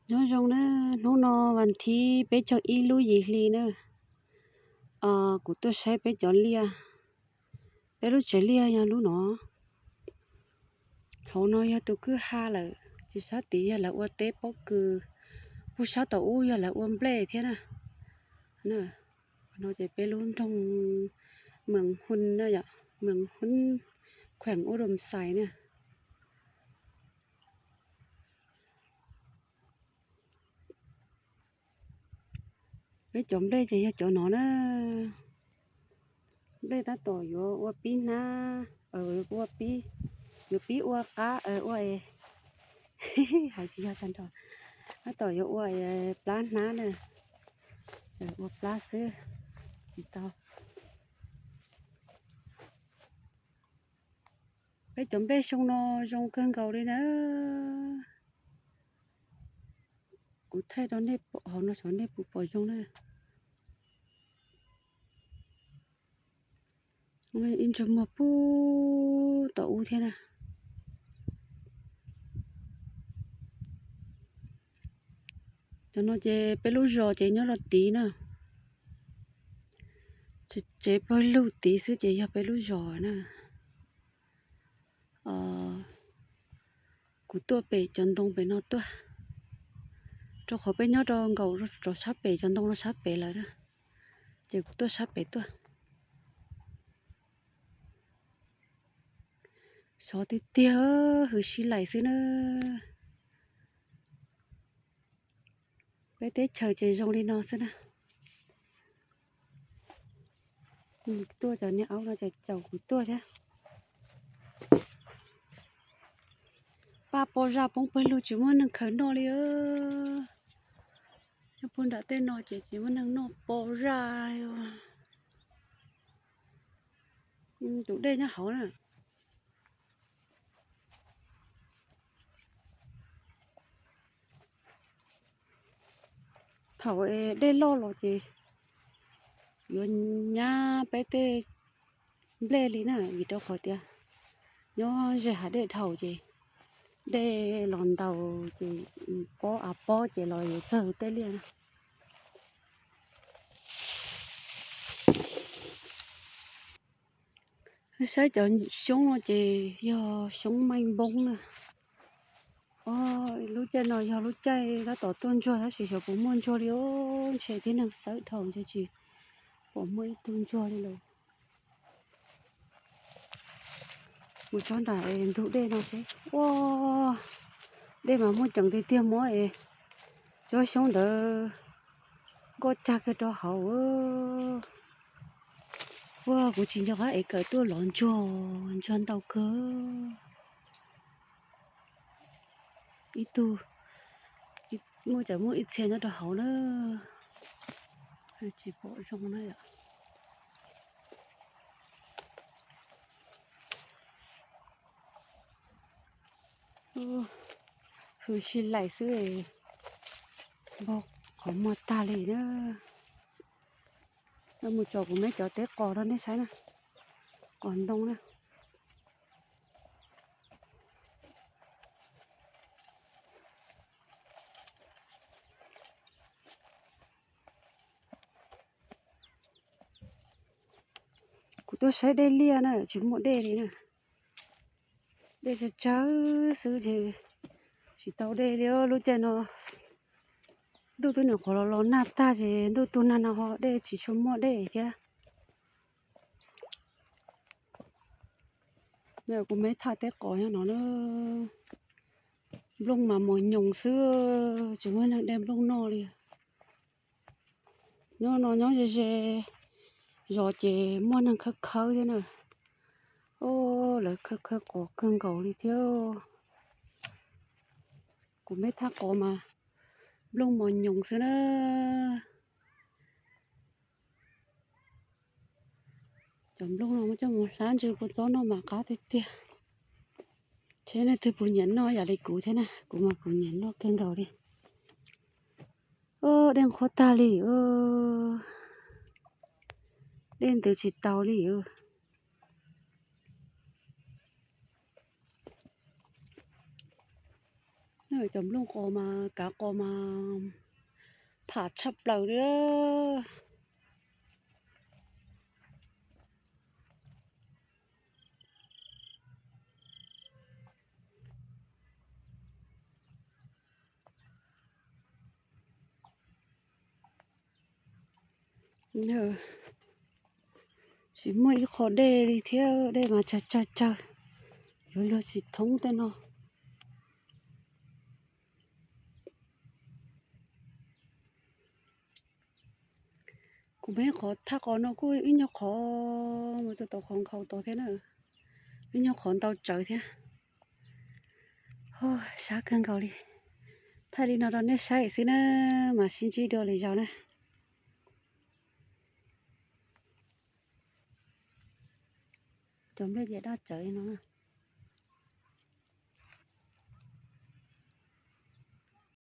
Nyob zoo na, hnub no vas thib peb caug ib lub yim hli na, kuv tuaj saib peb cov liaj, peb lub tsev liaj yog lub no. Hauv no yog tus kwj ha lawm, ces sab tid yog lawv ua teb pob kws, puag sab tom ub yog lawv ua nplej thiab na. No ces peb lub nroog Mees Hun na yom, Mees Hun, khueem Ub Dum Xais na. Peb cov nplej ces yog cov no na. Nplej tab tom yuav ua pib hnab, ua pib, yuav pib ua qab, ua, hais tsis yog tag nrho, tab tom yuav ua plab hnab na, ua plab xwb, tsis tau. Peb cov nplej xyoo no zoo kawg nkaus li na. Kuv thaij rau nej pom hauv no xyov nej puas pom zoo na. Ib ntsug muag puag tom ub thiab na. Cov no ces peb lub zos ces nyob rau tid na. Tsev pawg lug tid xwb ces yog peb lub zos na. Kuv tuaj pem cov ntoo pem no tuaj, rau qhov peb nyob rau nkaum rau sab pem cov ntoo rau sab pem lawm na, ces kuv tuaj sab pem tuaj. Sov tiag tiag, hws si laim xwb na. Peb teb chaws ces zoo li no xwb na. Tuaj cov niag aub no ces caum kuv tuaj thiab. Paj pob zaj poob pawg lug tsis muaj neeg khaws noj li. Nyob puag nram tej no ces tsis muaj neeg noj pob zaj li. Tus dej nyob hauv na. Thaum dej loj los ces yuav nyab peb tej nplej li na, vim rau qhov tias nyob ze hav dej dhau ces dej los ntaus ces pob av pob ces los yuav txawg tej liaj na. Saib cov xyoob no ces yog xyoob maij npoob na. Lub caij no yog lub caij tab tom tuaj ntsuag tab sis xyov puas muaj ntsuag li os, ntshe tib neeg xawb dhau ntshe tsis pom muaj ib tug ntsuag li lawm. Mus tsob nram ntug dej no seb. Ua, dej mas muaj ceem tiag tiag, muab es cov xyoob ntawd nkoj cag kiag rau hauv. Ua, kuv tsis nco qab es kawm tuaj lov ntsuag, ntsuag ntau kawg. Ib tug, muaj cov muaj ib txhia nyob rau hauv na. Tsis pom zoo na yom. Hws si laim xwb, npog qhov muag tag li na. Mus tsom kuv me cov teb qos rau nej saib na, qos ntoo na. Kuv tuaj saib dej liaj na, tsis muaj dej li na. Dej tsawg tsawg xwb ces tsis tau dej li. Lub caij no ntuj twb nyuam qhuav los los nag tag ces ntuj tu nag no ho dej tsis tshua muaj dej thiab. Kuv me thaj teb qos nyob no na, nplooj mas mos nyoos xwb, tsis muaj neeg de nplooj noj li. Nyob no nyob ze ze zos ces muaj neeg khawb khawb thiab na. Lawv khawb khawb qos kawg nkaus li thiab. Kuv me thaj qos mas nplooj mos nyoos xwb na. Cov nplooj no muab coj mus hlab ntsw kua txob noj mas qab tiag tiag. Seb leej twg puas nyiam noj yam li kuv thiab na, kuv mas kuv nyiam noj kawg nkaus li. Dej nqhuab tag li, dej ntws tsis tau li. Cov nplooj qos mas kav qos mas pham tshaj plaws li. Tsis muaj ib qho dej li thiab, dej mas tsawg tsawg tsawg, yuav luag tsis thoob tej no. Kuv peb qhov thaj qos no kuj ib nyuag qhov mus txog tau qhov nkhaus tod thiab na, ib nyuag qhov ntau tsawv thiab. Sab kawg nkaus li. Thaij li no rau nej saib xwb na, mam sib ntsib dua lwm zaus na. Cov nplej ces daj tsawv li no.